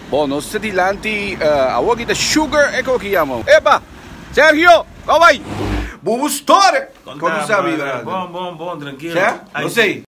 Bon, nos ta dilanti awor ki ta Sugar e koki yama. Epa! Sergio! Kon bai? Bubu store! Kon tu sabi, brother? Bon, bon, bon, trankilo. Sè? No sei.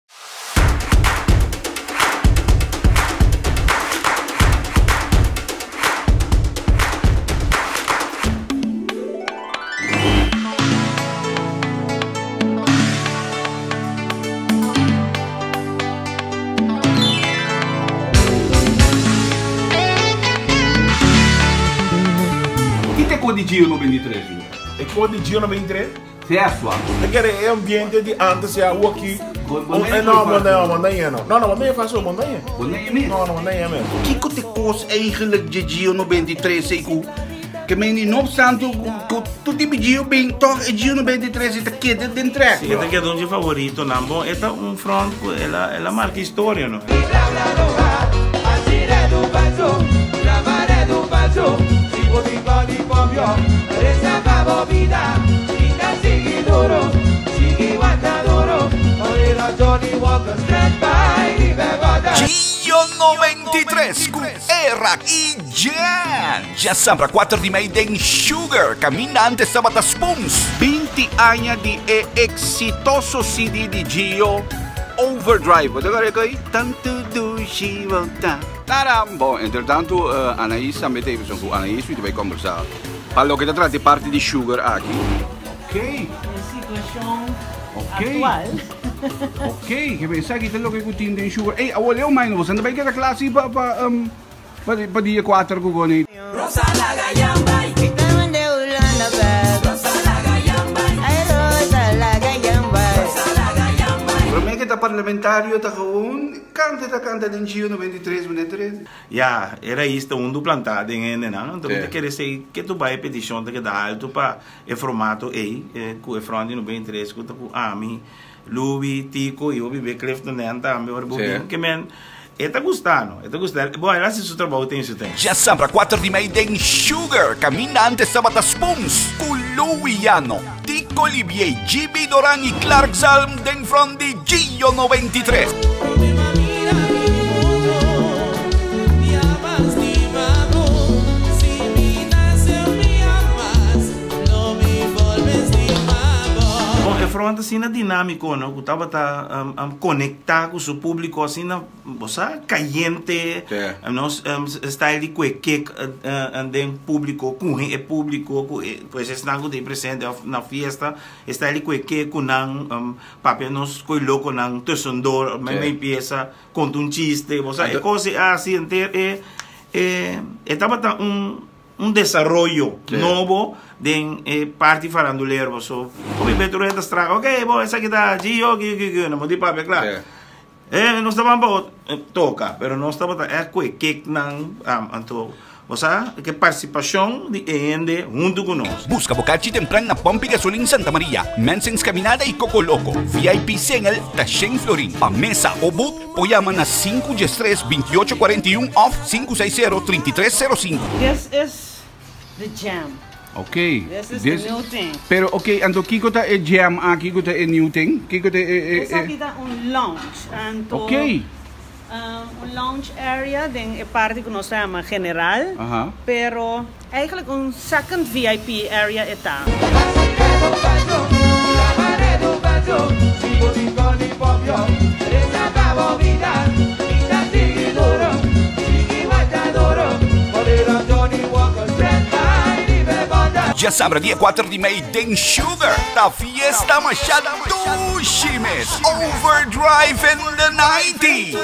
Ki ta e kos di Gio 93 yo? E kos di Gio 93? Si asua. E kere e ambiente di antes ya awo aki. No, no, montaña no. No, no, montaña faso, montaña. Montaña mes? No, no, montaña mes. Kiko ta e kos eigenlijk dje Gio 93 ei ku Ke men di no obstante ku tur tipo Gio bin tòg e Gio 93 e ta keda den trèk. Si, e ta keda un dje favoritonan. Bon, e ta un front ku el a el a marka historia no. Gio 93 ku Era i Jan! Djasabra kuater di mei den Sugar, kaminda antes tabata Spoons. 20 aña di e eksitoso CD di Gio, Overdrive. Bo ta kòrda e koi? Tantu dushi bo ta. Taram! Bon, entretantu Anaís tambe ta ei pasobra ku Anaís mi ta bai kòmbersá pa loke ta trata e parti di Sugar aki. Ok. E situashon aktual. Ok, ke esaki ta loke ku tin den Sugar. Ey, awor leu mai no, boso ta bai keda kla si pa pa. Pa dia kuater ku goni. Prome ke ta parlamentario ta gewoon kanta ta kanta den Gio 93 meneer Teresa. Ya, e rais ta hundu plantá den hendenan, anto mi ta kere esei ke tu bai e petishon ta keda altu pa e formato ei, ku e front di 93 ku ta ku ami, Louis, Tico y hopi be Clifton den tambe ora bo bin ke men e ta gusta no e ta gusta bon el hasi su trabou ten su ten. Djasabra kuater di mei den Sugar kaminda antes tabata Spoons ku Louis Llano, Tico Olivier, GB Doran y Clark Zalm den front di Gio 93. Bon, e front asina dinámiko, no, ku tabata konektá ku su públiko asina, bo sa, kayente, nos style di kue kek den públiko, kuhe e públiko, ku e, pues esnan ku ta ei presente òf na fiesta, e style di kue kek ku nan, papia nos koe lokonan tussendoor, mei piesa, konta un chiste, bo sa, e kos ei asi henter e, e tabata un. Un desaroyo nobo den e parti farandulero paso hopi be tur hende ta straga ok bo esaki ta Gio Gio Gio Gio no di papia kla e nos ta ban pa otro toka pero nos tabata e kue keknan anto bo sa ke partisipashon di e hende huntu ku nos. Buska bo karchi tempran na Pòmpi Gasolin Santa Maria, Mensing's Caminada i Coco Loco. VIP Single ta shen florin. Pa mesa o booth Por yama na sinku diestres, bintioocho kuarenta i un òf sinku seis sero, trinta i tres sero sinku. This is the jam. Ok. This is the new thing. Pero ok, anto kiko ta e jam aki ku ta e new thing? Kiko ta e e e. Esaki ta un lounge. Anto Ok. un lounge area den e parti ku nos ta yama general. Aha. Pero eigenlijk un second VIP area e ta. Djasabra dia kuater di mei den Sugar ta fiesta masha dushi mes! Overdrive in the nineties!